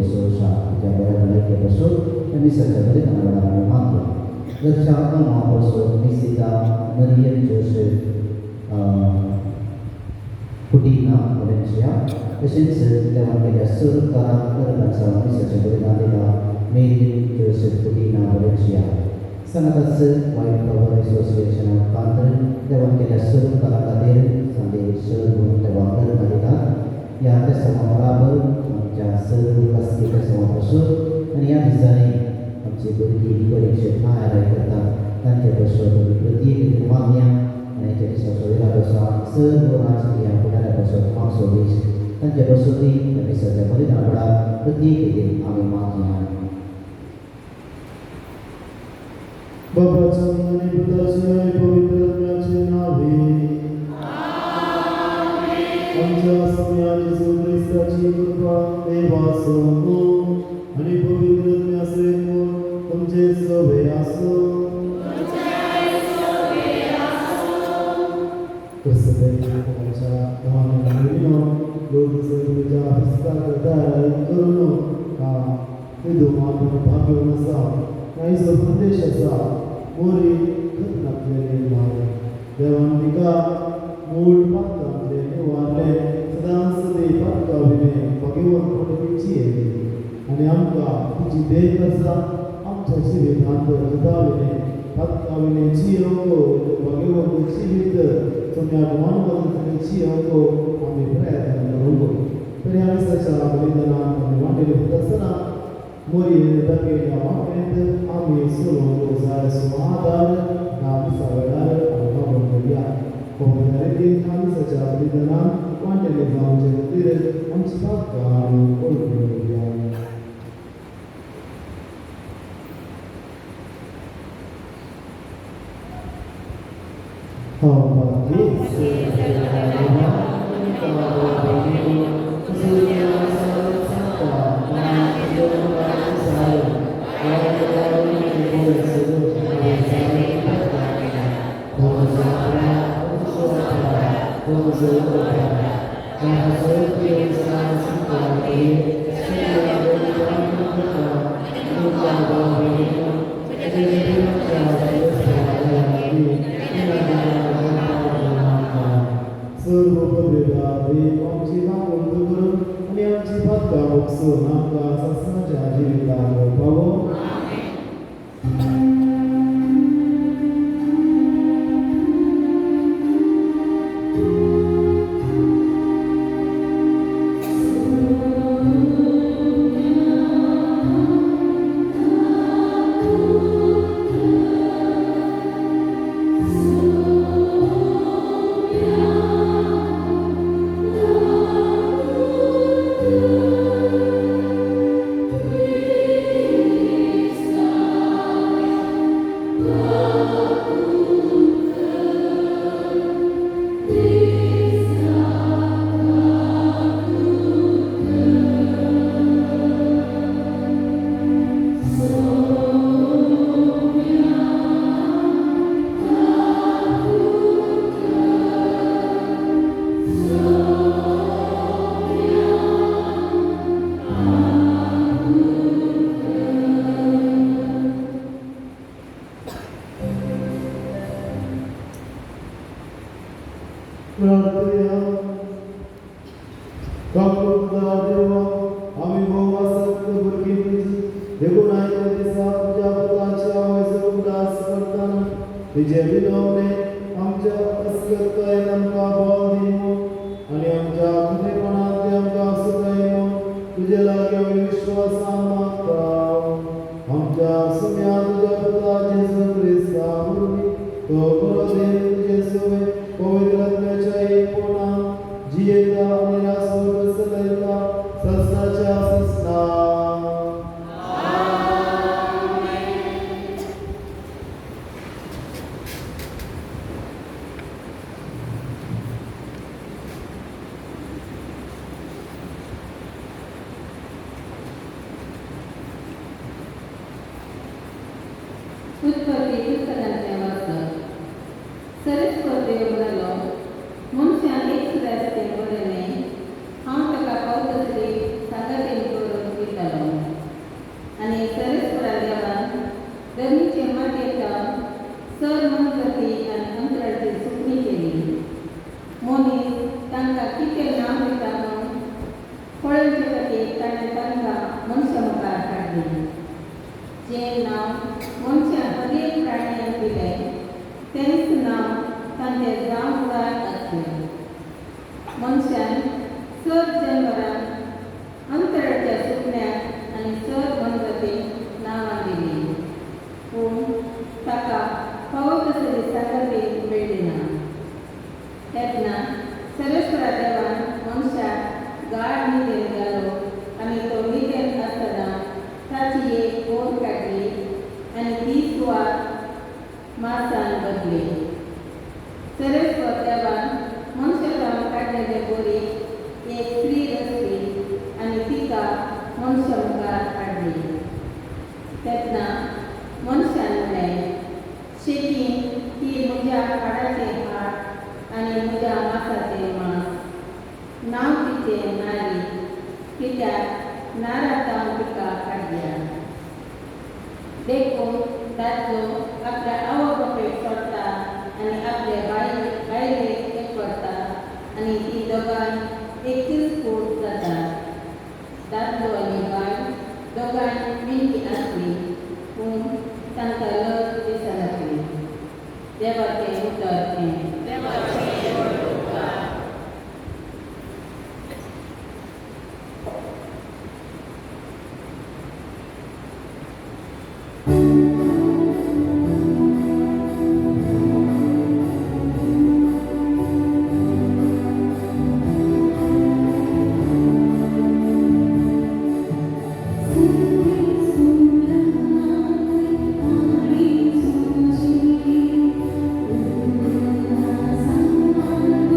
डिसोजा तिच्या बऱ्या भलायके पासून ह्या मिसाच्या बलिदाना वेळार आमी मागया. घरच्या अमा पासून मिसिता मरियम जोसेफ कुटिना वलेन्शिया, तशेंच देवान केल्ल्या सर्व उपकाराक अर्गांचो मिसाचें बलिदान दिता मेरीन जोसेफ कुटिना वलेन्शिया. सांगाताच वायट फ्लावर एसोसिएशन ऑफ कांद्र देवान केल्ल्या सर्व उपकारां खातीर सांजे सर्व देवाक अर्गां दितात. ह्या तेसांवा बराबर आमच्या सर्व खासगी तेसांवा पासून आनी ह्या दिसांनी आमची भुरगीं परिक्षेत तयारी करतात तांचे पासून आमी प्रत्येक मागया. आनी ह्या दिसाचो इरादो आसा सर्व राजकीय फुडाऱ्या पासून मागचो दीस तांचे पासूनय ह्या मिसाच्या बलिदाना वेळार प्रत्येक खातीर आमी मागया. बाबाच्या आनी पुताच्या आनी पवित्र आत्म्याचे नावे. आमच्या स्वाम्या जेजू क्रिस्ताची कृपा, देवाचो मोग आनी पवित्र आत्म्याचो एकमत तुमचे सवे आसूं. क्रिस्तवे आमच्या भावांनो भयणींनो, लोर्दीचो तुमच्या फेस्ताक तयारी करून तेदू आमी भाग घेवन आसा. कांयचो संदेश आसा मोरी खतनांतले निर्माण देवान तिका मूळ पातकांतले निवारले, सदांच सदी पातका विणे भाग्यवंतपणे तिची येयली आनी आमकां तिची देख आसा. आमच्या जिवितांत खता विणे पातका विणे जियोंक भाग्यवंत जिवीत तुमच्या मानवतांतले जियोंक आमी प्रयत्न करूंक. तरी आमी सच्या बलिदानान आमी वांटेली जाता आसतना मोरी दाखयल्या वाटेंत आमी चलोवंक जाय. सो आदार ह्या मिसा वेळार आमी मागून घेवया. पवित्र रितीन ह्या मिसाच्या बलिदानान वांटेली जावचे खातीर आमची पातकां आमी ओळखून घेवया. हांव पातयेस देवा, तुमकां सर्व पवित्र देव आमची मागणू करून आनी आमची पातकां भोगसून आमकां सासणाच्या जिविताक पावो. प्रार्थया. काकुळटा देवा, आमी भोव आसक्त भुरगीं तुजी, देखून आयच्या दिसा तुज्या पुताची आवयचो उगडास करतना तुजे विनवणे आमच्या अस्कतायेन आमकां बळ दी म्हूण आनी आमच्या खुनेपणांत तें आमकां सुखाय म्हूण तुजे लागीं आमी विश्वासान मागता. आमच्या सुम्या तुज्या पुता जेजू क्रिस्ता वरवीं, तो बरो देव तुजे सवे पवित्र आत्म्याच्या एकपणान जियेता आनी रासभर चलयता ससनाच्या ससना. उत्पत्ती पुस्तकांतलें वाचप. सरस्वत देव म्हणालो, मनशान एक सुद्दां तें बरें न्हय, हांव ताका पावता तरी सांगातीन करून दितालो. थंयचे मातयेंतल्यान सर मनजाती आनी अंतराळची सुकणी केली. मनीस तांकां कितें नांव दिता म्हूण पळोवचे खातीर ताणें तांकां मनशा मुखार हाडली. जें नांव मनशान हर एक प्राण्यांक दिलें तेंच नांव तांचें जावंक जाय आसलें. मनशान सर जनवरांक, अंतराळच्या सुकण्यांक आनी सर मनजातींक नांवां दिलीं, पूण ताका फावो तसली सांगाती मेळ्ळी ना. तेन्ना सर्वेस्परा देवान मनशाक गाढ न्हिदेन घालो आनी तो न्हिदेन आसतना ताची एक बोर काडली आनी ती सुवात मासान बदली. सर्वेस्पर देवान मनशाक काडलेले बोरीक एक स्त्री रचली आनी तिका मनशा मुखार हाडली. तेन्ना मनशान म्हणलें, शेकीं ही म्हज्या हाडाचें हाड आनी म्हज्या मासाचें मांस. नांव तिचें नारी, कित्याक नारांत तिका काडल्या. देखून दादलो आपल्या आवय बापायक सोडटा आनी आपले बायलेक एकवटता आनी ती दोगांय एकच कूड जाता. दादलो आनी बायल दोगांय मेनकी आसली, पूण तांकां लज दिसनासली. देवाचें उतर हें. Thank you.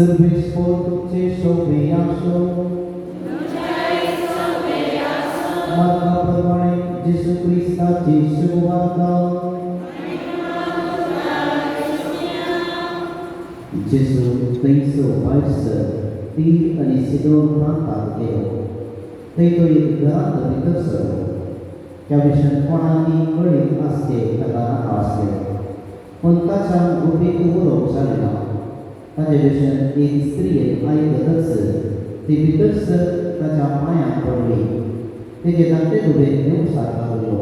सर्वेस्पोर तुमचे शोभे आसो। मार्का प्रमाणे जेसू क्रिस्ताची शुभवार्ता। जेसू थंयसो भायर सर तीर आनी सिदोन प्रांतांत गेलो। थंय तो एक घरांत भितर सरलो। त्या विशयान कोणाकी कळीत आसचे ताका नाका आसलें, पूण ताच्यान गुपीत उलोवंक जालें ना। ताचे विशयान एक स्त्रियेन आयकतच ती भितर सर ताच्या पांयांक पडली। तेजे धाकटे धुवेक देवसार लागलो।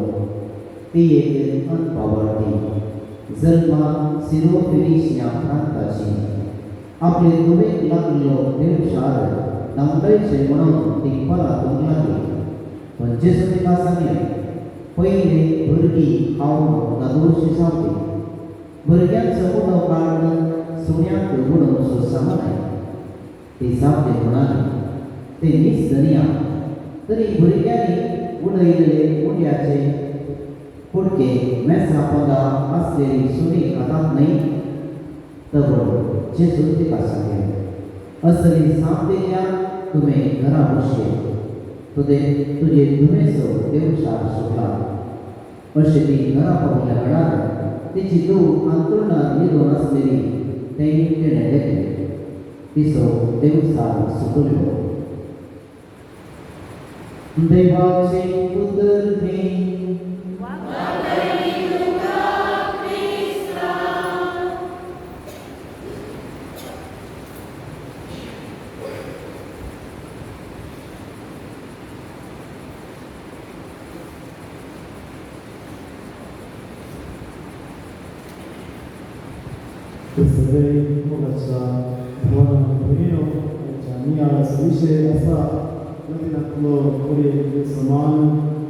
ती एक अनपावरती जल्मा सिरोफिनिशिया प्रांताची। आपले धुवेक लागलो देवशार धांवडायचे म्हणून ती परातूंक लागली। पण जेजू तिका सांगलें, पयले भुरगीं खावन दादोशी जावपी, भुरग्यांचो उणो काडून सुण्यांक उडोवचो सामनाय। ती जापे म्हणाली, ते नीच धनया, तरी भुरग्यांनी उडयलेले उंड्याचे कुडके मेसा पोंदा आसलेली सुणी खातात न्हय? तवळ जेजून तिका सांगलें, असली साप दिल्या तुवें घरा बसये, तुजे तुजे धुवेचो देवशार सुटला। अशें ती घरा पावल्या वेळार तिची धूव अंतरुणार न्हिदून आसलेली तें तिणें देखलें। तिचो देवसार सुटलो। देवाचें उतर हें। सगळे मोगाच्या भावान भयणीनो, आमच्या नियाळाचो विशय आसा लग्नांतलो बरे समान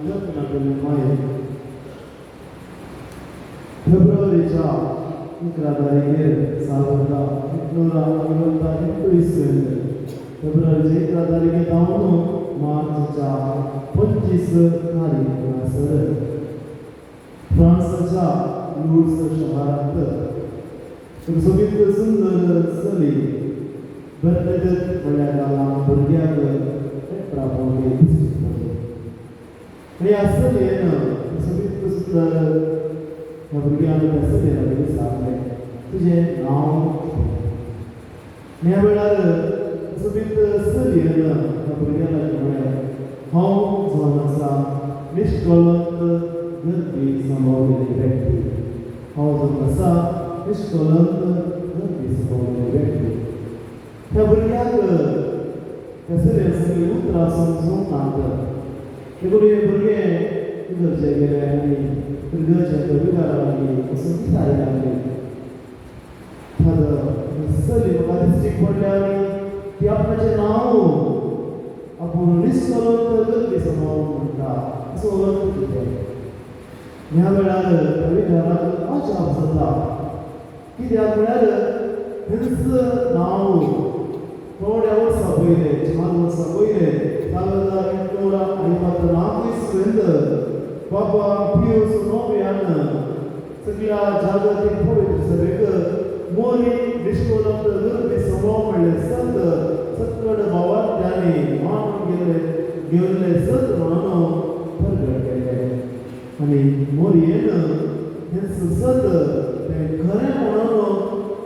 लग्नांतले माये। फेब्रुवारीच्या 11 तारखेर 1858 इसवेन फेब्रुवारीच्या 11 तारखे जावन मार्चच्या 25 तारीख म्हणसर फ्रांसाच्या लूर्स शहरांत एक सोबीत सुंदर चली बर्नदेत म्हणल्या गांवां भुरग्याक प्रापोवपी दिश्टी पडली। आनी ह्या चलयेन सोबीत सुंदर ह्या भुरग्यान त्या चलयेन विचारलें, तुजें नांव कितें? ह्या वेळार सोबीत चलयेन ह्या भुरग्याक म्हळें, हांव जावन आसा निश्कलंक गर्भी सांबाळलेली व्यक्ती, हांव जावन आसा निश्कलंक गर्भी सांबाळलेली व्यक्ती। ह्या भुरग्याक त्या चलयेन सगळीं उतरां समजूंक नात। देखून हें भुरगें इगर्जे गेलें आनी इगर्जेक विचारा लागली, वचून विचारी लागली, फादर, चली म्हाका दिश्टीक पडल्या आनी ती आपणाचें नांव आपूण निश्कलंक गर्भी सांबाळून म्हणटा, असो अर्थ कितें? ह्या वेळार विचाराक अजाप जाता, कित्याक म्हळ्यार हेंच नांव थोड्या वर्सां पयलें, 4 वर्सां पयलें 1854 इसवेंत बाबा पियूस नोव्यान सगळ्या जागतीक पवित्र सभेक मोरी निश्कलंक गर्भी सांबाळ म्हणलें संत सक्कड भावार्थ्यांनी मानून गेल्ले घेवल्ले सत म्हणून प्रगट केले। आनी मोरयेन हेंच सत तें खरें म्हणून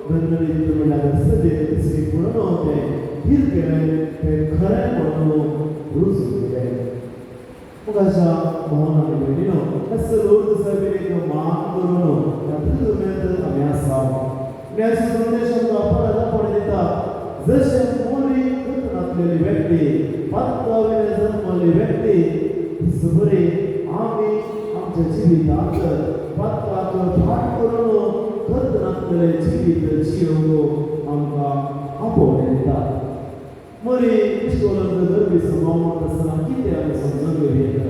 बर्नदीत म्हणल्यार सदे दिश्टीक म्हणून तें थीर केलें, तें खरें म्हणून रुजू केलें। मोगाच्या भावान आनी भयणीनो, असो लोर्द साहेबीन एक मान करून ह्या पृथ्वीर आमी आसा। आनी आयचो संदेश आमकां परत आपोवणें दिता, जशें मोरी घटनांतलेली व्यक्ती, पातकाविणे जल्मल्ली व्यक्ती, तसबरी आमी आमच्या जिवितांत पातकाक फाट करून घटनांतलेलें जिवीत जियोवंक आमकां आपोवणें दिता। मोरी निश्कलंक गर्भी सांबाळ म्हणटा आसतना कितें आमी समजून घेवया?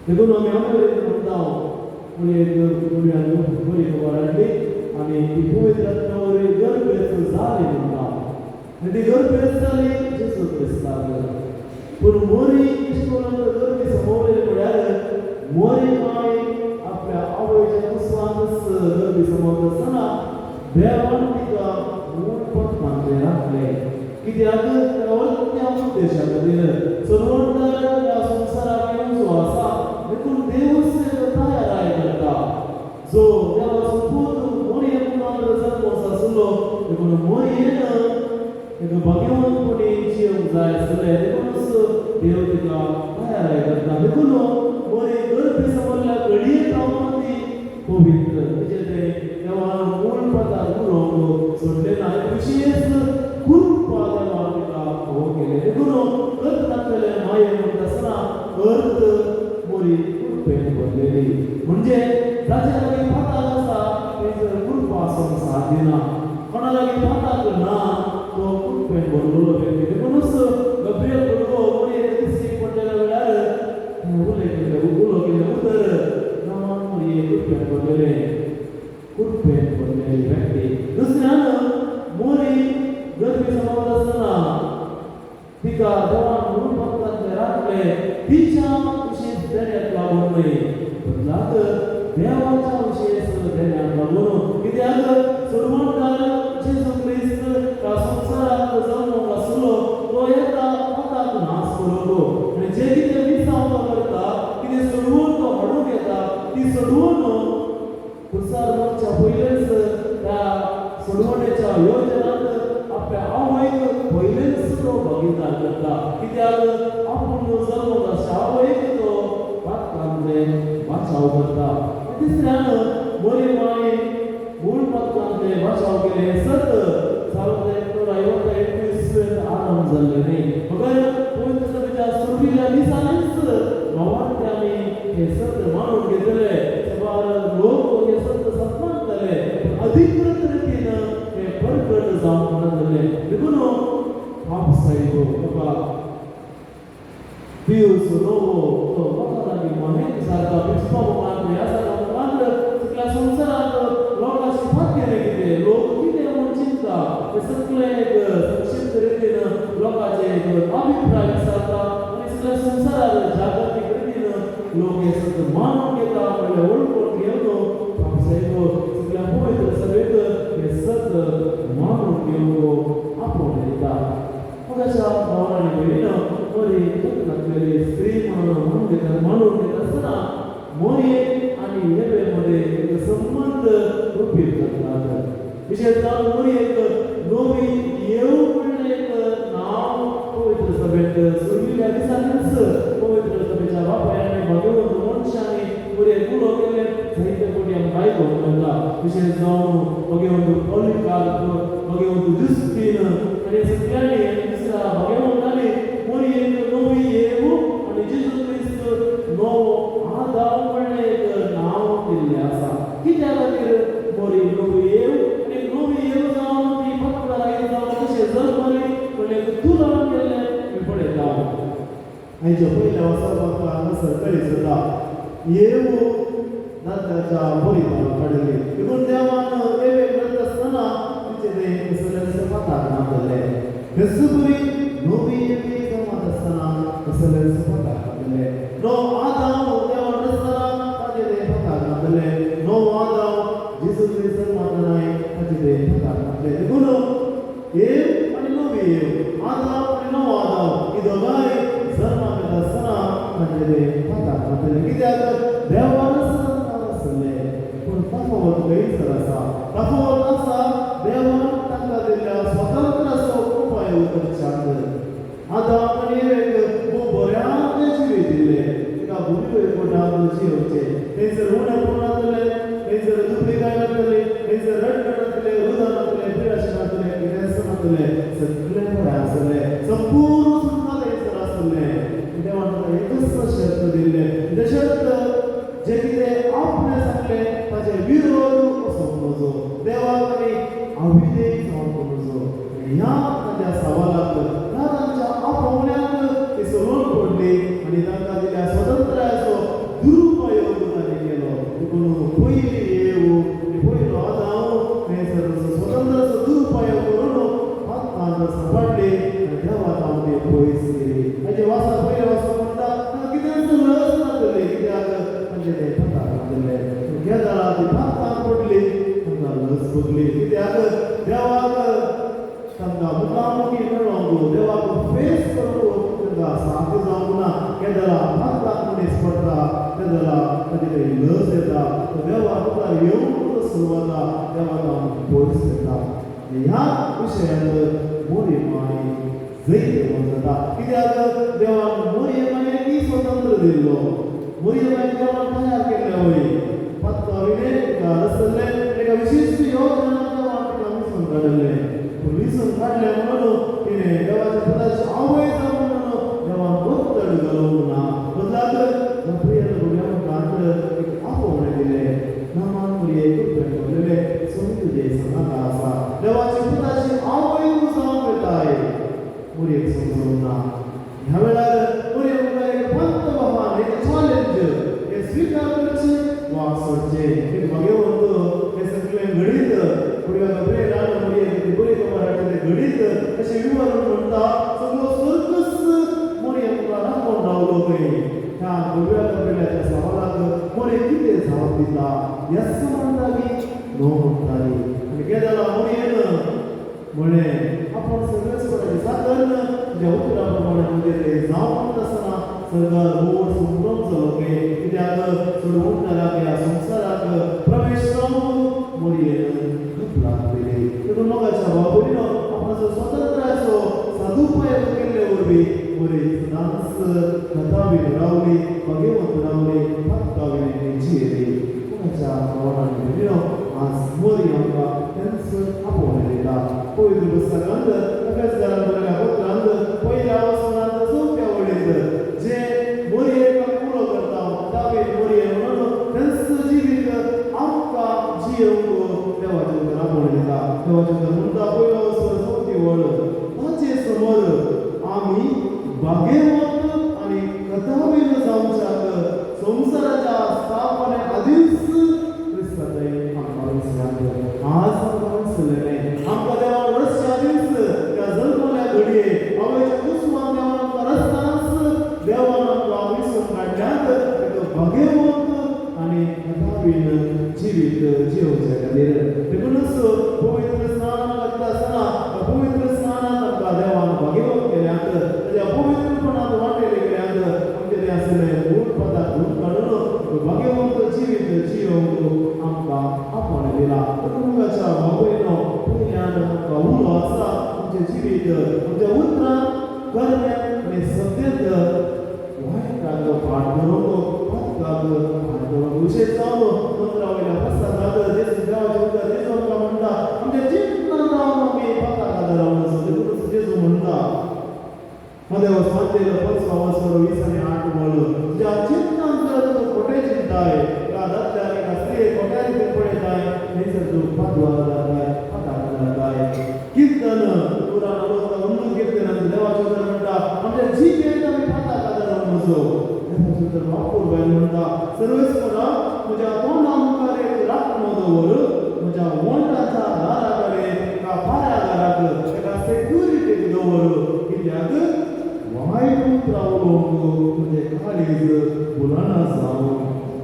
देखून आमी अमेरिकेत म्हणटा, एक भुरग्यान बरी खबर हाडली आनी ती पवित्र आत्म्या वरवीं गर्भेस्त जाली म्हणटा। आनी ती गर्भेस्त जाली जेजू क्रिस्ताक। पूण मोरी निश्कलंक गर्भी सांबाळलेली म्हळ्यार मोरी माय आपल्या आवयच्या कुसवांतच गर्भी सांबाळटा आसतना देवान तिका मूळ पत्तांतलें राखलें कित्याक त्या उद्देशा खातीर सर्वंतर ह्या संवसाराक येवचो आसा देखून देवूच तयाराय करता. जो देवाचो पूत मोरये मुखार जल्मोस आसलो देखून मोरयेन ताका भाग्यवंतपणी जिवंक जाय आसलें देखूनच देव तिका तयाराय करता. देखून मोरी गर्भी समजल्या घडये जावन ती पवित्र तिचें तें देवान मूळ पदार उलोवंक सोडलें ना. एक विशेश कृपा देवान तिका फावो केलें. देखून अर्थ नासलें माये म्हणटा आसतना अर्थ मोरी कृपेन भरलेली म्हणजे जाच्या लागीं पाताक आसा थंयसर कृपा संवसार दिना, कोणा लागीं पाताक ना तो कृपेन भरलेलो व्यक्ती. देखूनच गब्रियल भुरगो मोरयेक दिश्टीक पडलेल्या वेळार उलयलें उलो केलें उतर नांवान मोरये कृपेन भरलेलें कृपेन भरलेली व्यक्ती. दुसऱ्यान मोरी गर्भी समजता आसतना तिका देवान मूळ पत्तांतलें राखलें तिच्या विशेश देण्याक लागून न्हय बदलाक देवाच्या विशेश देण्याक लागून. कित्याक सोडवणदार जेजू क्रिस्त ह्या संवसारांत जल्मूंक आसलो तो येता पताक नाश करूंक आनी जे कितें मिसांव तो करता कितें सोडवून तो हाडूंक येता ती सोडवून पुरसार मागच्या पयलेच त्या सोडवणेच्या योजनांत आपल्या आवयक पयलेच तो भागीदार करता. कित्याक आपूण जल्मूंक आसच्या आवयक तो पातकांतले वाचाव करता. तिसऱ्यान मोरी माय मूळ पातकांतले वाचाव केले सत 1921 आरंभ जाल्ले न्ही मगर पवित्र सभेच्या सुरविल्ल्या दिसांनीच भावार्थ्यांनी हे सत मानून घेतले. सबार लोक हे सत सन्मानताले पूण अधिकृत रितीन हे परगट जावंक नासले. देखून पाप साहेब बाबा पियूस नोवो तो लोकां लागीं महेश सारका बिस्पा मुखार ह्या सारका मुखार सगळ्या संवसारांत लोकांची फाटकें कितें लोक कितें म्हूण चिंता हे सगळें एक संक्षिप्त रितीन लोकांचे एक अभिप्राय विचारता आनी सगळ्या संवसारार जागतीक रितीन लोक हे सगळें मानून घेता म्हणल्यार वळखून घेवन पाप साहेब सगळ्या पवित्र सभेत हे सत मानून घेवंक आपोवन येता. मग अशा भावान आनी भयणीन मोरी लग्नातलेली स्त्री म्हणून म्हणून घेता मानून घेता आसतना मोरये आनी हेवे मध्ये एक संबंद रुपीत जातात. विशेश जावन मोरयेक नवी येव म्हणलें एक नांव पवित्र सभेत सुरविल्ल्या दिसांनीच पवित्र सभेच्या बापायांनी भाग्यवंत मनशांनी मोरयेक उलो केलें जायते कोटी आमकां आयकूंक मेळटा. विशेश जावन भाग्यवंत पॉलिकार्प भाग्यवंत जुस्तीन आनी सगळ्यांनी आनी दुसऱ्या भाग्यवंतांनी मोरयेक नवी येव आनी जेजू क्रिस्त नवो आदाव म्हणलें एक नांव दिल्लें आसा. कित्या खातीर मोरी नवी येव आनी नवी येव जावन ती पत्कराय जावन कशें जल्मली म्हणलें एक तुलना केल्लें आमी पळयता. आयच्या पयल्या वर्सा हांगासर कळीत जाता येवू दादल्याच्या बलिदान काडले देखून देवान एवेक रद्द आसतना तिचें तें कसलेंच पताक नासलें. तेच नवी एवी जमात आसतना कसलेंच पताक नासलें. नो आदाव देवान आसतना ताचें तें पताक नासलें. नो आदाव जेजू क्रिस्त जल्मतानाय ताचें तें पताक नासलें. देखून एव आनी नवी एव आदाव आनी नवो आदाव ही दोगांय जल्माक येता आसतना ताचें तें पताक नासलें. कित्याक देवानच आसलें पूण तफावत खंयसर आसा तफावत आसा देवान तांकां दिल्ल्या स्वतंत्राचो उपाय करच्याक. आदाम आनी एवेक खूब बऱ्यांतलें जिवीत दिल्लें तिका भुमी वयकुटांत जियोवचें थंयसर उणेपण नासलें थंयसर दुबळीकाय नासली थंयसर रडणें नासलें रुदां नासलें पिराशें नासलें कितेंच नासलें सगळें बरें आसलें संपूर्ण सुटका थंयसर आसलें. देवान ताका एकच शर्त दिल्लें तें शर्त जें कितें आपणें सांगलें ताचे विरोध वचोंक नजो देवाक आनी अविधेय जावंक नजो. ह्या ताच्या सवालाक ह्या तांच्या आपोवण्याक ती सोडून पडली आनी तांकां दिल्या स्वतंत्रायाचो दुरुपयोग तांणी केलो. देखून पयली येव आनी पयलो आदाव थंयसर स्वतंत्राचो दुरुपयोग करून पातकांत सांपडली आनी देवा जावन ती पयस गेली. हाचे वासा पयले वासा म्हणटा तांकां कितेंच लज नासली कित्याक तांचें तें पताक नासलें. केदळा ती पातकांत पडली तांकां लज भोगली कित्याक देवाक साध्य जावंक ना. केदला भागपाक मनीस पडटा तेदला ताजे थंय लज येता, तो देवा मुखार येवंक सुरवाता देवा जावन पयस येता. ह्या विशयांत मोरयमाय जैतवंत जाता, कित्याक देवान मोरयमायक स्वतंत्र दिल्लो, मोरयमायक देवान तयार केल्ले वय पत्ता विणे रसल्ले एका विशिश्ट योजना देवान तिका विसून काडिल्लें. पूण विसून काडलें म्हणून तिणें देवाच्या पदाची आवय जावं म्हणून देवान ಒತ್ತಡ घालूंक ना, बदलाक गब्रियल भुरग्या मुखार एक आपोवणें दिलें, नामान मुरये कृपेन भरलेले स्वामी तुजे सांगाता आसा, देवाची पुताची आवय तूं जावन वताय. मुरयेक समजूंक ना. ह्या वेळार मुरये मुखार एक पंत आव्हान, एक चॅलेंज, हें स्विकार करचें वा सोडचें. एक भाग्यवंत हें सगळें घडीत भुरग्या गब्रियलान मुरयेक ती बरी खबर हाडटा तें घडीत अशें विवरण म्हणटा, सगळो स्वर्गच मुरये मुखार राखून रावलो खंय. ह्या भुरग्या गब्रियलाच्या सवालाक मुरये कितें जाप दिता, येस म्हणटाली नो म्हणटाली. आनी कितें जालां, मुरयेन म्हळें आपूण सगळेच कोणाचें सादन तुज्या उतरा प्रमाणे म्हजें जावं म्हणटा आसतना सरकार व्हड संभ्रम जालो खंय, कित्याक चडवणदाराक ह्या संवसाराक प्रवेश जावंक मुरयेन कपलाक दिली. देखून मोगाच्या भाव भयणीनो, आपणाचो स्वतंत्रायचो सदुपयोग केल्ले वरवीं मुरये सदांच कथावीन रावली, भाग्यवंत रावली, पत्तावीन जियेली. मोगाच्या भावान भयणीनो, आज मोरी आमकां तेंच आपोवणें दिता. पवित्र पुस्तकांत एफेसकारांक बरयल्या पत्रांत पयल्या वचनांत चवथ्या वळींत जे मोरयेक उलो करता दावीद मोरये म्हणून तेंच जिवीत आमकां जियेवंक देवाचें उतर आपोवणें दिता. देवाचें उतर म्हणटा पयलो वचन चवथी वळ, ताचे समोर आमी भाग्यवंत आनी कथावीन जावच्याक संवसाराच्या स्थापने आदींच क्रिस्ताचें आमकां विसरांत. आज आमकां विसरलें, आमकां देवान रस्त्या आदींच त्या जल्मल्या घडये आवयच्या कुसमान देवान आमकां रस्ताच देवान आमकां विसरून काडल्यात एक भाग्यवंत आनी कथावीन जिवीत जियोवचे खातीर. देखूनच पवित्र स्नान घातता आसतना पवित्र स्नानांत आमकां देवान भाग्यवंत केल्यात, ताज्या पवित्रपणांत वांटेले केल्यात, आमचें तें आसलें मूळ पदाक धुवन काडून एक भाग्यवंत जिवीत जियोवंक आमकां आपोवणें दिलां. मोगाच्या भाव भयणीनो, पयल्यान आमकां उलो आसा आमचें जिवीत आमच्या उतरान करण्यांत आनी सत्येंत वायटाक फाट करूंक, पातकाक फाट करूंक. विशेश जावन मंत्रा वयल्या प्रसंगांत जेजू देवाचें उतर जेजू आमकां म्हणटा आमच्या चिंतनान रावन आमी पातकाक आदार वचो. देखूनच जेजू म्हणटा मदेवस मातेल 25 20 आनी 8 वळ, तुज्या चिंतनान जर तूं खोटें चिंताय, एका दादल्याक एका स्त्रियेक खोट्या रितीन पळयताय, थंयसर तूं पादवार जाताय, पाताक जाताय. कीर्तन 191 कीर्तनांत देवाचें उतर म्हणटा आमच्या जिबेंत आमी पाताक आदार वचो. देवाचें उतर वापूर बायल म्हणटा सर्वेस्परा म्हज्या तोंडा मुखार एक राखणो दवर, म्हज्या वोंठाच्या दारा कडेन एका पारागाराक एका सेक्युरिटीक दवर, कित्याक वायट उतरां उलोवंक म्हजें काळीज भुलना जावं.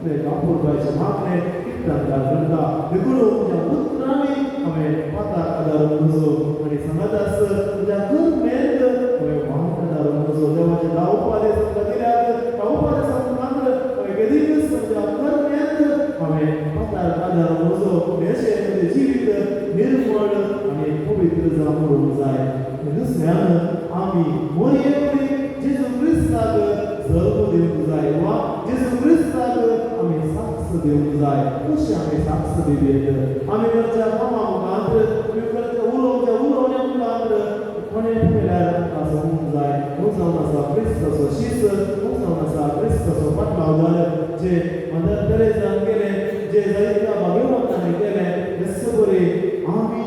ते कापूरबायचें मागणें कीर्तनकार करता. देखून म्हज्या उतरांनी हांवें पाताक आदार वचो आनी सांगाताच म्हज्या करण्यांत हांवें वायट आदार वचो. देवाचे धा उपदेश आमकां दिल्यात, त्या उपदेशा मुखार हांवें केदींच म्हज्या करण्यांत हांवें पाताक आदार वचो. अशें म्हजें जिवीत निर्मळ आनी पवित्र जावन उरूंक जाय. दुसऱ्यान आमी मोरये वरी जेजू क्रिस्ताक जल्म दिवंक जाय वा जेजू क्रिस्ताक आमी साक्ष दिवंक जाय. कशें आमी साक्ष दिवयेत? आमी करच्या कामा मुखार, आमी करच्या उलोवच्या उलोवण्या मुखार कोणें पळयल्यार आमकां समजूंक जाय हो जावन आसा क्रिस्ताचो शीस, हो जावन आसा क्रिस्ताचो पाटलावदार. जे मदर तेरेजान केलें, जे जायत्या भाग्यवंतांनी केलें, तेच बरी आमी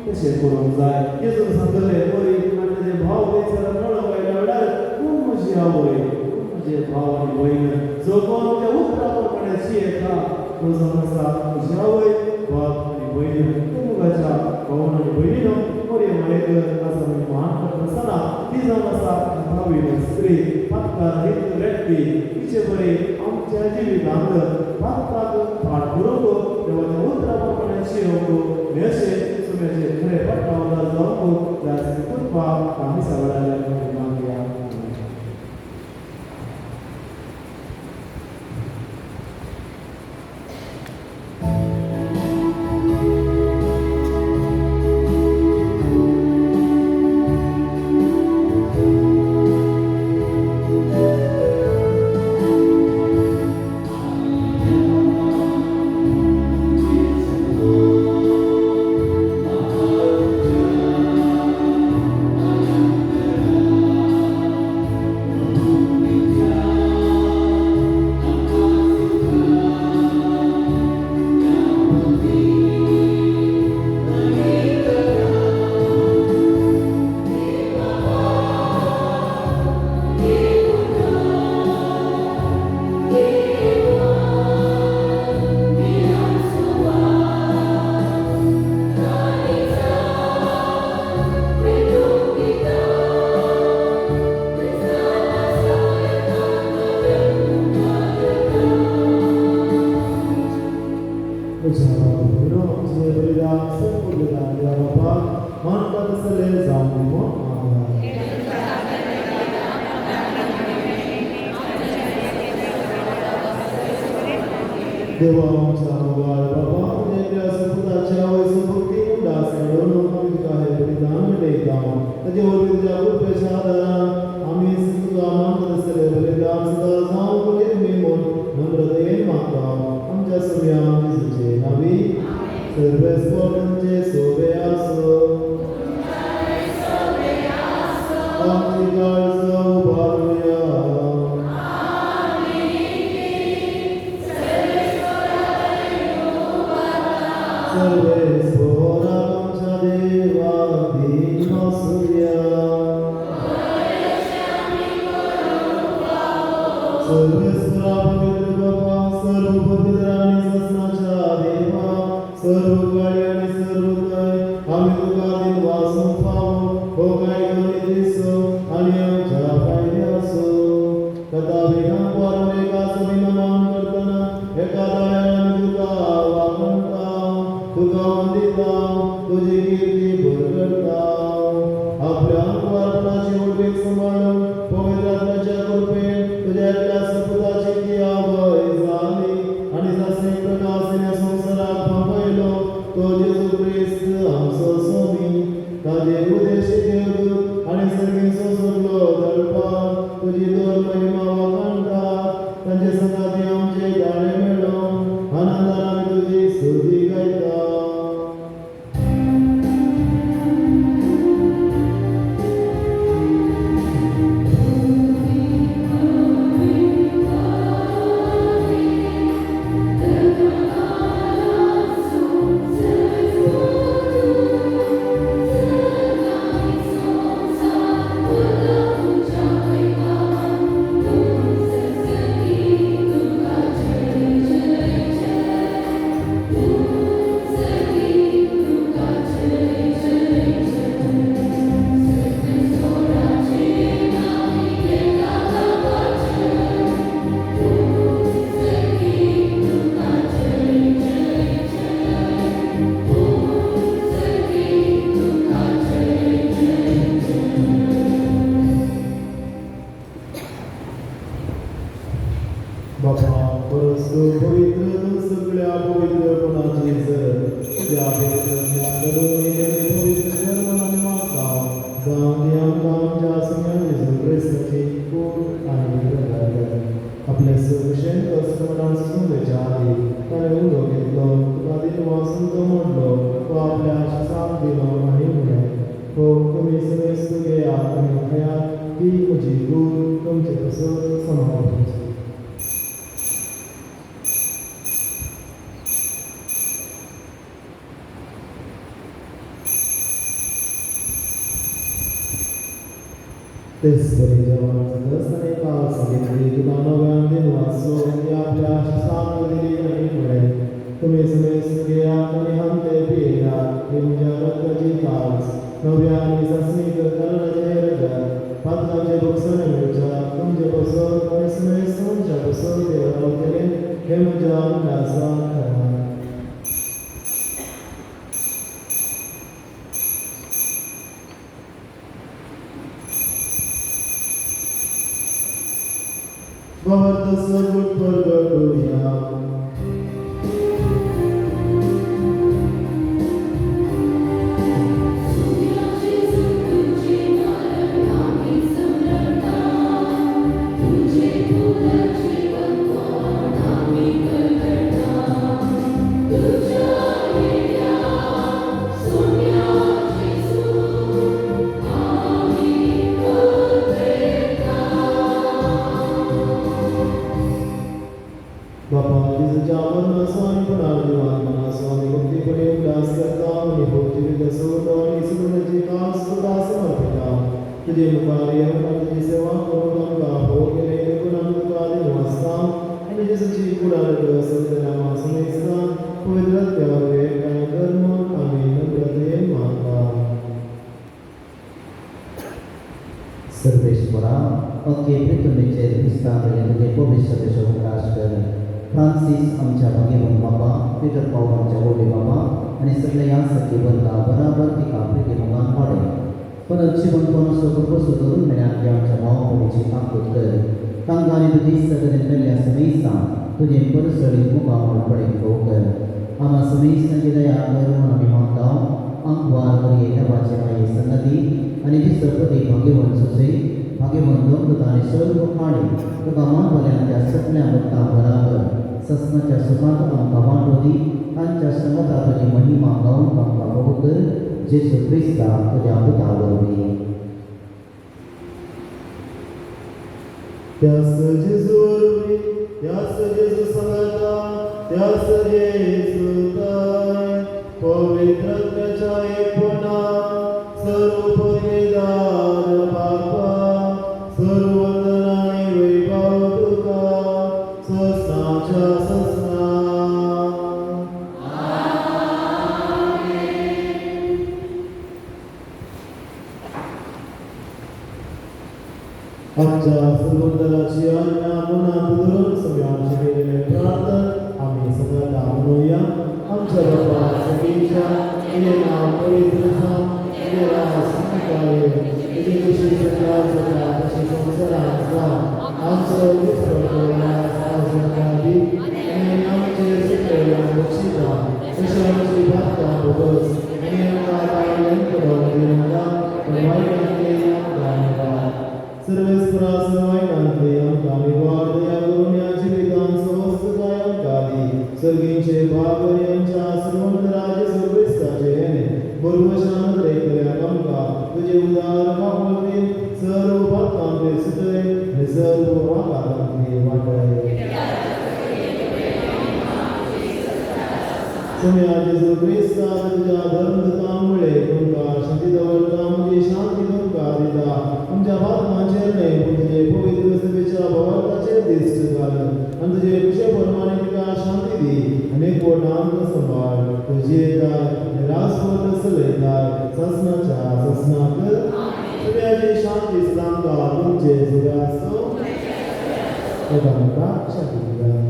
तशें करूंक जाय. जेजून सांगलें बरी आनी ताजे भाव थंयसर मेळोंक आयल्या वेळार, कोण म्हजी आवय, कोण म्हजे भाव आनी भयण? जो कोण त्या उतरा प्रमाणे जियेता तो जावन आसा म्हजी आवय, बाप आनी भयण. मोगाच्या भावन आनी भयणीनो, बरी मायक आज आमी मान करता आसतना ती जावन आसा कथावीन स्त्री, पातकार रहित व्यक्ती. तिचे बरी आमच्या जिवितांत पातकाक फाट करूंक, देवाच्या उतरा प्रमाणे जियोवंक, अशें सुम्याचे खरें पाटलावदार जावंक जाय कृपा आमी सगळ्या मागया. देवा आमच्या मोगाळ बाबा तुज्या सपुताच्या वयस भक्ती उडास घडोवन आमी तुका हें बलिदान भेटयता. ताचे वरवीं तुज्या कृपेच्या आदारान आमी तुका मानता तसलें बलिदान सदां जावंक निर्मी म्हूण नम्रतेन मागता. आमच्या सुम्या जेजूचे नांवी. सर्वेस्पर तुमचे सोबे आसो. आमची काळजां उबारुया. सर्वेस्परा आमच्या देवा दीन आसुया. सर्वेस्परा पवित्र बाबा, सर्व पवित्र आनी सासणाच्या देवा, सर्व काळी आनी सर्व थंय आमी तुका दीन वासूंक फावो हो कायदो नितीचो आनी आमच्या फायद्याचो. कथा वेगान वारून एकाच अभिनमान करतना एका ताळ्यान आमी तुका वाखणता, तुका वंदिता, तुजी किर्ती परगटता. आपल्या अंकुरपणाची उडबीक सांबाळून पवित्र आत्म्याच्या कृपेन तुज्या एकल्या सपुताची ती आवय जाली आनी सासणीक प्रकाश ह्या संवसाराक पावयलो तो जेजू क्रिस्त आमचो स्वामी. ताजे उदेशी देवदूत आनी सर्गीचो सगलो दळपाक तुजी दोन महिमा वाखाणटा. तांचे संगाती आमचे दाळे मेळोवन आनंदान आमी तुजी स्तुती गायता. बाबा परस पवित्र सगळ्या पवित्रपणाची जर त्या पवित्र ज्ञान पवित्र धर्मान मागता जावन ती आमकां आमच्या सुम्या जेजू क्रिस्ताची कूड आनी रगत. आपले सगळें कस्टमरान सुंदरच्या आदी ताणें उदक घेतलो, तुका दीन वासून तो मोडलो, तो आपल्या शिसाक दिलो आनी म्हणलें, हो तुमी समेस्त घेयात आनी खायात, ही म्हजी कूड तुमचे पासत समाप्त. तेच बरी जेवण जातासतना कास घेतली, तुका नव्यान दीन वाचलो, ती आपल्या शिसाक दिली आनी म्हणलें, तुमी समेस्त घेयात आनी हांते पियेयात, ही म्हज्या रक्ताची कास नव्या आनी सासणीक कराराचें रगत. पातकांचें भोगसणें मेळच्या तुमचे पासत आनी समेस्त मनशां पासत तें रावतलें हें म्हज्या उडासाक करात. भवत सगुण परगटुया. तुजे मुखार येवन आनी तुजी सेवा करूंक आमकां हो केलें देखून आमी तुका दीन वाचता आनी जेजूची कुडार सगळ्या नांवां पवित्र त्या कांय धर्म आमी नम्रतेन मागता. सर्वेश्वरा अके पृथ्वीचेर विस्तारलेले तुजे पवित्र उगडास कर. फ्रांसीस आमच्या भगेवन बाबा, पीटर पावल आमच्या व्हडले बाबा आनी सगळ्या सखी वर्गा बराबर तिका प्रिती मोगान वाडय. परत जिवन कोणसो बसू धरून मेळ्ळ्या आमच्या भाव भयणीची काकूत कर. तांकां आनी तुजी सगळें मेल्ल्या समेस्तां तुजें परसळीत मुखामळ पडींग कर. आमा समेस्तांची दया कर म्हूण आमी मागता. आंकवार करी देवाचे माये संगती आनी दिसपती भाग्यवंत सुसे भाग्यवंत दोंगुता आनी सर्व काळी तुका मानवल्यांच्या सगल्या भक्तां बराबर ससनाच्या सुखांत आमकां वांटो दी. तांच्या संगता तुजी महिमा गावंक आमकां फावो कर. जेजू क्रिस्ता तुज्या पुता वरवीं. त्यास जेजू वरवीं, त्यास जेजू सांगाता, त्यास जेजू पवित्र आत्म्याच्या एकपणान सर्व पयलेदार बापा, सर्व वंदन आनी वैभव तुका ससनाच्या ससना. आमच्या सर्वंदराची आज्ञा मनात धरून सगळ्या शिकयलेले प्रार्थना आमी सगळ्यांना म्हणूया. आमच्या बापा सगळीच्या तुजें नांव पवित्र जावं, तुजें राज स्वीकार, तुजी कशी सरकार जाता तशी संवसारांत जावं. आमचो दिसपट्टो राज आज आमकां दी आनी आमचे सुकयल्या बक्षिता तशी आमची पातकां भोगस आनी आमकां ताळ्यान पडोवंक दिनाका, पूण वायटांतले आमकां निवार. सर्वेस्परा वायटांतले आमकां निवार. दया करून ह्या जिवितांत सवस्तकाय आमकां दी. सर्गींचे भाग आमच्या श्रीमंत जेजू क्रिस्ताचे हेणे बरोबशान देखल्याक आमकां तुजे उदार काकुळतीन सर्व पातकांतले सुटय आनी सर्व आघातांतले वाटय. सोम्या जेजू क्रिस्ता तुज्या धर्मदूतांमुळे तुमकां शांती दवरता, म्हजी शांती तुमकां दिता. आमच्या पातकांचेर न्हय पूण तुजे पवित्र सभेच्या भावार्थाचेर दिश्ट घाल आनी तुजे खुशे प्रमाणे तिका शांती दी आनी एकवटांत सांबाळ. तूं जियेताय आनी राजवट चलयताय ससनाच्या ससनाक. सगळ्याची शांती सदांकाळ तुमचे सगळ्या आसूं. एकामेकाक शांती दिया.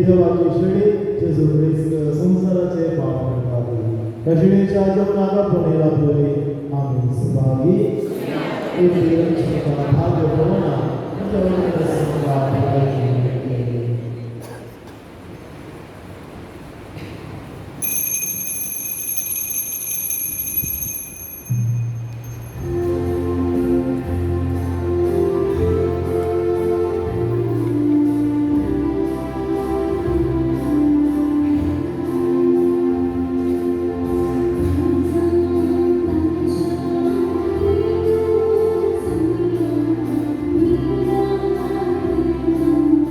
देवाची शेळी जेजू क्रिस्त संवसाराचे पाप करताली. त्या शेळीच्या जेवणाक आपूण आपली आमी सभागी. भाग्य पळोवना. Thank you.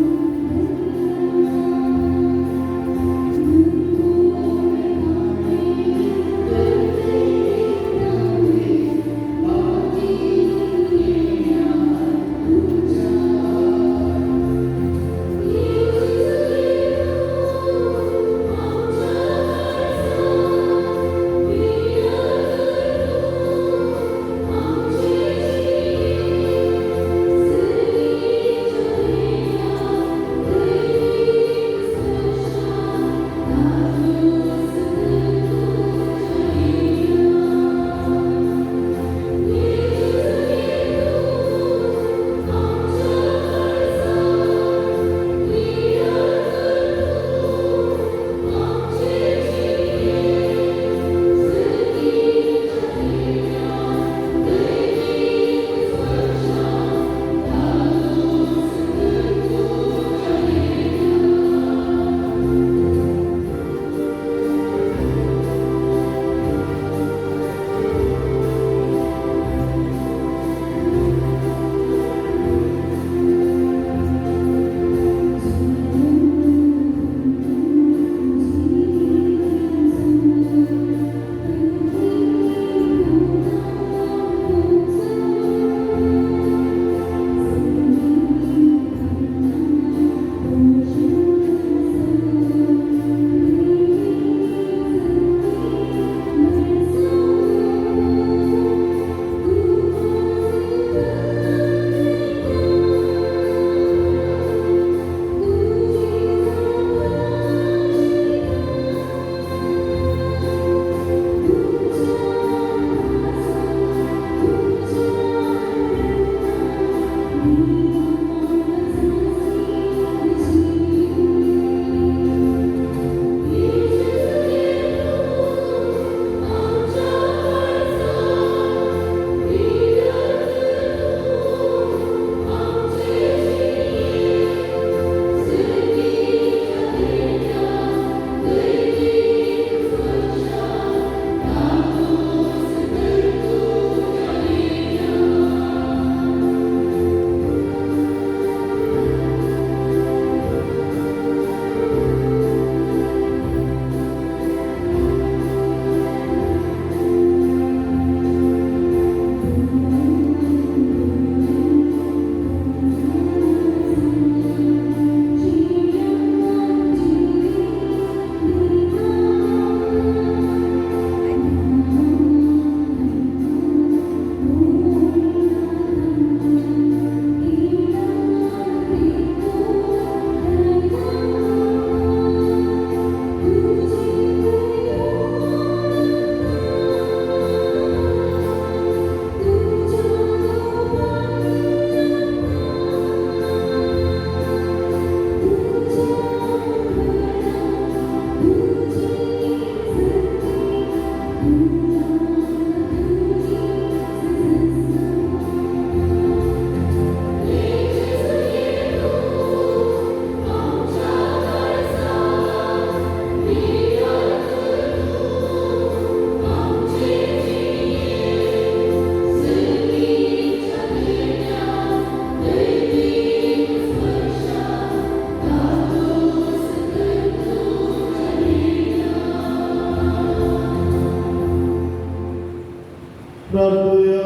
प्रार्थुया.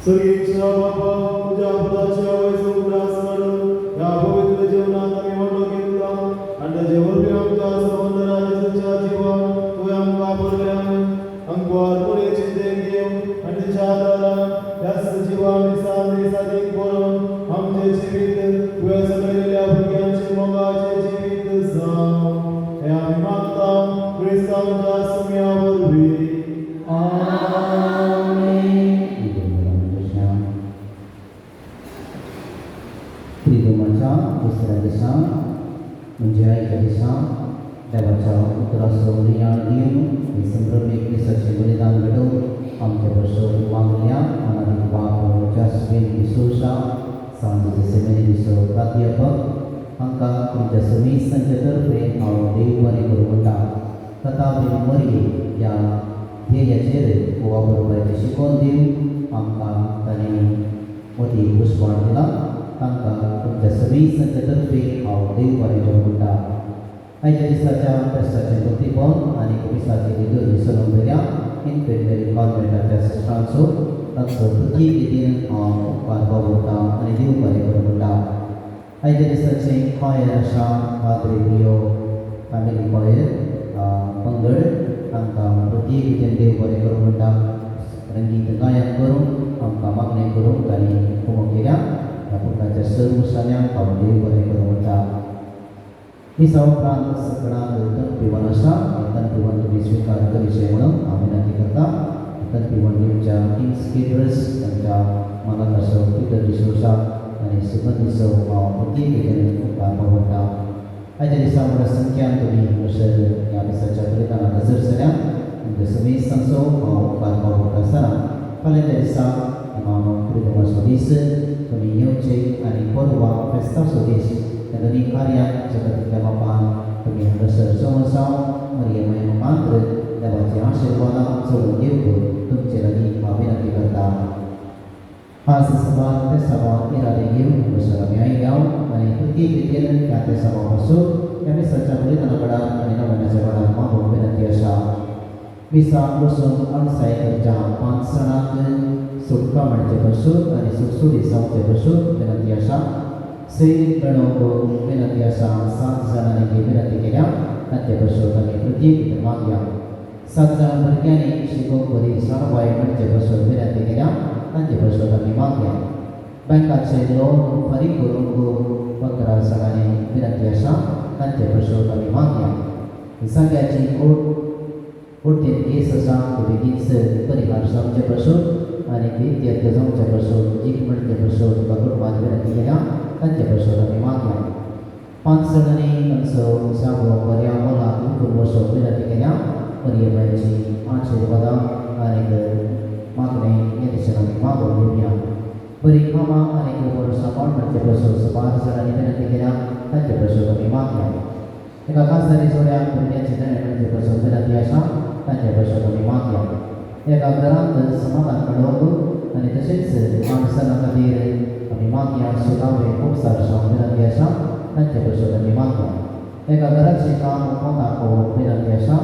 सर्गेच्या बापा, तुझ्या पदाच्या वयचो उगडास काडून ह्या पवित्र जेवणात आमी वांटो घेतला आनी ताचे वरवीं आमच्या संबंदरा जेजूच्या जिवान तुवें आमकां भरल्यान अंकवार मुळेची देख घेवन आनी तिच्या आदारान ह्याच जिवान दिसान दीस अदीक बरोवन आमचें जिवीत तुवें सजयलेल्या भुरग्यांचे मोगाचें जिवीत जावं, हें आमी मागता क्रिस्तांच्या सुम्या वरवीं. त्रिदोमाच्या दुसऱ्या दिसा म्हणजे आयच्या दिसा देवाच्या उतराचो रियाण दिवन हे संभ्रमीक दिसाचें बलिदान घडोवन आमच्या बसोर मागल्या अनादीक बाप जास्मीन डिसोजा, सांजो सेमेनी डिसो प्राध्यापक हांकां तुमच्या समिसांच्या तर्फे हांव देव बरें करूं म्हणटा. कथा मरये ह्या ध्येयाचेर गोवा बरोबराचें शिकोवन दिवन आमकां तांणी मदीं पुष्पाण दिला. तांकां तुमच्या समिसांच्या तर्फे हांव देव बरें करूं म्हणटा. आयच्या दिसाच्या फेस्ताचें भक्तीपण आनी मिसाची लिटुर्जी चलोवंक गेल्या इन्फेंटरी कॉन्वेंटाच्या सिस्टरांचो तांचो प्रत्येक रितीन हांव उपकार बाबुरता आनी देव बरें करूं म्हणटा. आयच्या दिसाचें कॉयर आसा पाद्रे पियो फॅमिली कॉयर पंगड तांकां प्रत्येक रितीन देव बरें करूं म्हणटा. रंगीत गायन करून आमकां मागणें करूंक तांणी कुमक केल्या. ह्या पंगडाच्या सर्व सान्यांक हांव देव बरें करूं म्हणटा. मिसा उपरांत सगळ्यांक तन पिवन आसा, तन पिवन तुमी स्विकार करीचे म्हणून हांव विनंती करता. तन पिवन दिवच्या किंग्स केटरर्स तांच्या मालकाचो पिटर डिसोजा आनी सुगंध डिसो हांव प्रत्येक रितीन उपकार पवडटा. आयच्या दिसा व्हडा संख्यान तुमी हांगासर ह्या मिसाच्या बलिदानाक हजर जाल्या तुमच्या समेस्तांचो हांव उपकार पवडटा आसतना फाल्यांच्या दिसा मानव क्रिदोमाचो दीस तुमी येवचे आनी परवा फेस्ताचो दीस ह्या दोनी कार्यांत जगतींतल्या बापान तुमी हांगासर जमा जावन मरियमय मुखांत्र देवाचे आशिर्वादां चडून घेवंक तुमचे लागीं हांव विनंती करता. आज सभा ते सभा इरादे घेवन हांगासर आमी आयल्या आनी प्रत्येक रितीन ह्या ते सभा पासून ह्या मिसाच्या बलिदाना कडार आनी नव्याच्या कडार मागूंक विनंती आसा. मिसा बसून अणसाय करच्या 5 जाणांक सुटका मेळचे पासून आनी सुटसुटी जावचे पासून विनंती आसा. सैरीक मेळोवंक विनंती आसा. 7 जाणांनी विनंती केल्या तांचे पासून आमी प्रत्येक मागया. 7 जाण भुरग्यांनी शिकोवंक बरी जाणवाय मेळचे पासून विनंती केल्या तांचे पासून आमी मागया. बँकाचे लोन फारीक करूंक 15 जाणांनी विनंती आसा तांचे पासून आमी मागया. जाग्याची कोर्टेन केस आसा तो बेगीनच परिहार जावचे पासून आनी इत्यर्थ जावचे पासून जीक मेळचे पासून तुका कुटुंबान विनंती केल्या तांचे पासून आमी मागया. 5 जाणांनी तांचो जागो बऱ्या मोलाक विकून वचूंक विनंती केल्या. मरियमायची आशिर्वादां आनी मागणें हे दिशेन आमी मागून घेवया. बरी कामां आनी बरो सांबाळ मेळचे पासून सुमार जाणांनी विनंती केल्या तांचे पासून आमी मागया. एका कासारी जोड्याक भुरग्यांचे देणें मेळचे पासून विनंती आसा तांचे पासून आमी मागया. एका घरांत समाधान मेळोवंक आनी तशेंच माणसां खातीर आमी मागया. सुदावे खूब सार विनंती आसा तांचे पासून आमी मागया. एका घराचें काम कोणाक विनंती आसा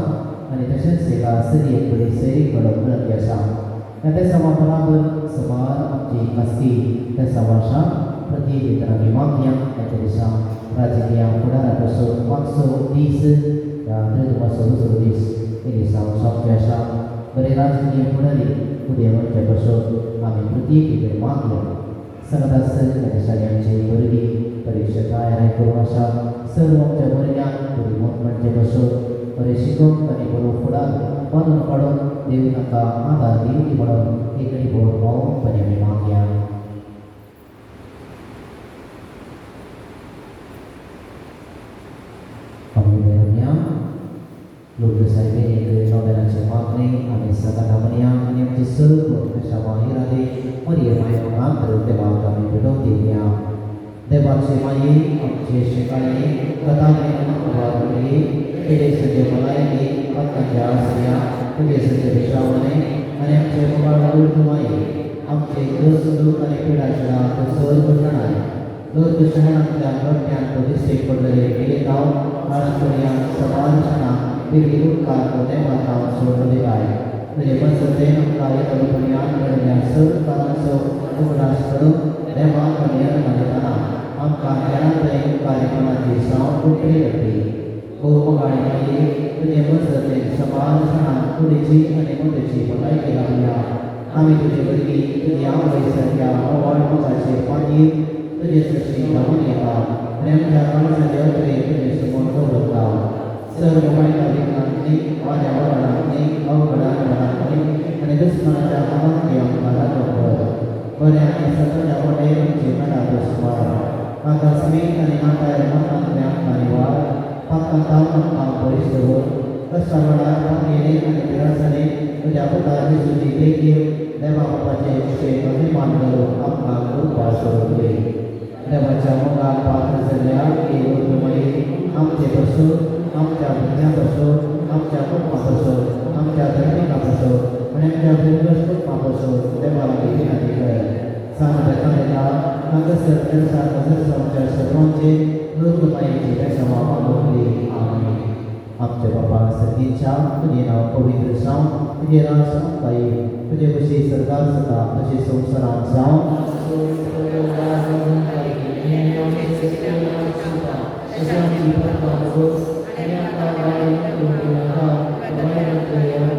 आनी तशेंच एका सरी बरी सैरीक मेळोवंक विनंती आसा. ह्या तेसांवा बराबर सुमार आमची खासगी तेसांव आसा प्रत्येक भितर आमी मागया. ह्या दिसा राजकीय फुडारा पासून मागचो दीस ह्या त्रिदुमाचो दुसरो दीस हे दिसा जावचे आसा. बरे राजकीय फुडारी फुडें वचचे पासून आमी प्रत्येक भितर मागया. संगतास ह्या दिसांनी आमची भुरगीं परिक्षा तयारी करून आसा. सर्व आमच्या भुरग्यांक बरी मत म्हणचे पासून बरें शिकोवंक आनी बरो फुडार बांदून काडून देव तांकां आदार दिवची म्हणून एकडी भोर मौनपणे आमी मागया. आमी मेळोवया लोक सायबीन नोवेनाचे मागणे आमी सदां म्हणया आनी आमचे सर्व पेशावा इरादे मरियमाय मुखांत्र देवाक आमी भेटोवन दिवया. देवाचे माये आमचे शेकाळे कथामे अनुभवाकडे पिडेसचे भलायके आत्माच्या आसऱ्या पिडेसचे विश्रावणे आनी आमचे मुखार माये आमचे दोस दूख आनी पिडाच्या सर्व शणाय लोक शहरांतल्या रट्ट्यांत दिश्टीक पडलेले मिलितांव काळांतल्या समान शणा बेगीन उपकार देवान हांव सोडून दिलाय तुजे मजगतीं आमकां येतलो पुण्यान घडल्या सरकाराचो उगडास करून देवाक निर्माण दितना आमकां हेरांतय उपकारीपणाची साव उकरी जातली. भोव मोगाळी मागीर तुजे मजगतीं सबार जाणांक कुडीची आनी मतीची भलायकी लाभल्या. आमी तुजे वरवीं तुजी आवय सारक्या मोगाळ मोगाचे मागीर तुजे सरशी धांवून येता आनी आमच्या काळजाचे अत्रे तुजे समोर दवरता. सर्व वायटा विघ्नांतली, वाऱ्या वराडांतली, अवघडान वरांतली आनी दुस्मानाच्या हातांतली आमकां राखण कर. बऱ्या आनी सताच्या वाटेर आमचे नडाचो सुमार आकस्मीक आनी नाकायर मरणांतले आमकां निवार. पातकां आमकां पयस दवर. कश्टा वेळार पातयेन आनी धिरासाणेन तुज्या पुता जेजूची देख घेवन देवा बापाचे इत्सेक अभिमान घालून आमकां कृपा सोडली. देवाच्या मोगाक पात्र जाल्ल्या लोकमाई आमचे पासून, आमच्या भुरग्यां पासून, आमच्या कुटुंबा पासून, आमच्या धर्मिकां पासून आनी आमच्या बिरगस कुटुंबा पासून देवा लागीं विनंती कर. सांगता येता हांगासर तेरसाक आमच्या सर्वांचे लोकमाईची बेसांवां मागोवली. आमेन. आमच्या बापा सर्गीच्या तुजें नांव पवित्र जावं, तुजें राज आमकां येवं, तुजे कशी सरकार जाता तशें संवसारांत जावं.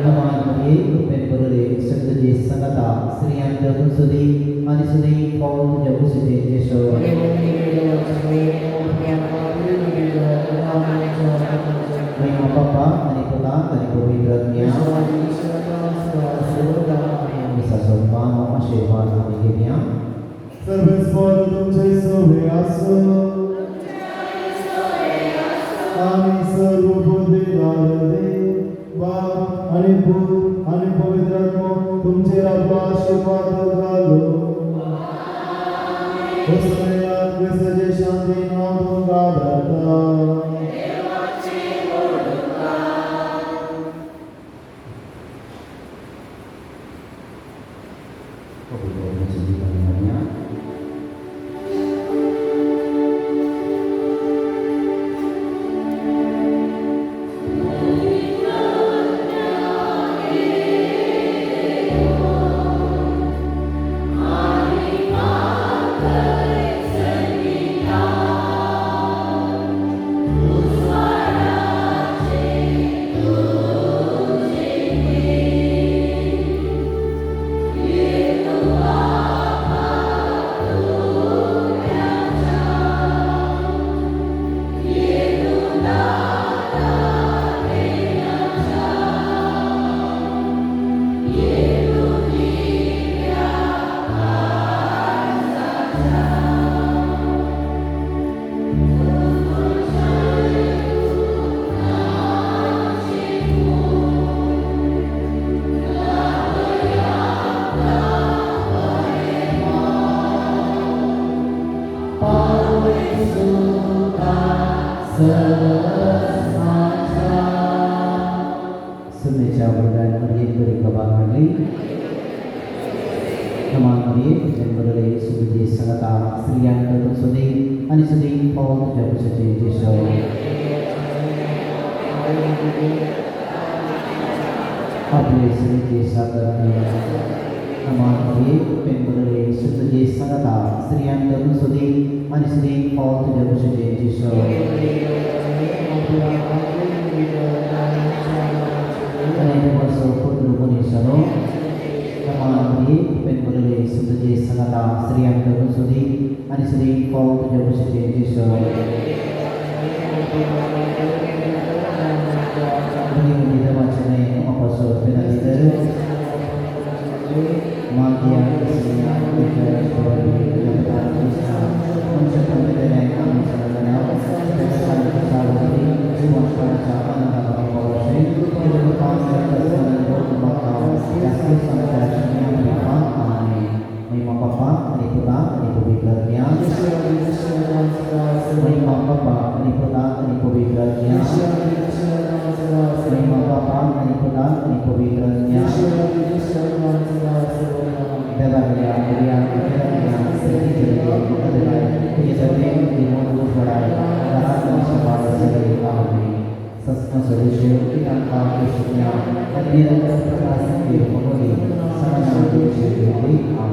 नमान मरिये, कृपेन भरले, संतजे संगता, स्त्रियांत तूं सुदी आनी सुदी फळ तुज्या कुशीचें जेजू. महिमा बापा आनी पुताक आनी पवित्र आत्म्याक. मिसाचो मान आशिर्वाद आमी घेवया. सर्वेस्पर तुमचे सोबे आसो आनी सर्व बुद्धिदार बाप आनी पूत आनी पवित्र आत्मो तुमचेर आपलो आशिर्वाद घालो. वसनयात क्रिस्ताचे शांतीन हांव तुमकां धाडटा. पवित्र सुनेच्या वडिलांनी मरियेक बरी खबर हाडली. नमान मरिये, कृपेन भरले, तुजे संगता, स्त्रियांत तूं सुदी आनी सुदी फळ तुज्या कुशीचें जेजू. आपले सुनेचे सादर. नमान मरिये, कृपेन भरले, तुजे संगता, स्त्रियांत तूं सुदी आनी सुदी फळ तुज्या कुशीचें जेजू. आनी देवाचो पुत्र मनीस जालो. नमान मरिये, कृपेन भरले, तुजे संगता, स्त्रियांत तूं सुदी आनी सुदी फळ तुज्या कुशीचें जेजू. मदीं देवाचें न्हय आमकां विनंती कर. मागीर महिमा बापा आनी पुता आनी पवित्र आत्म्याक. Consolation, Kinangka, Krishna, at nila sa pagkasang iyo pamuli sa mga Diyos. Amen.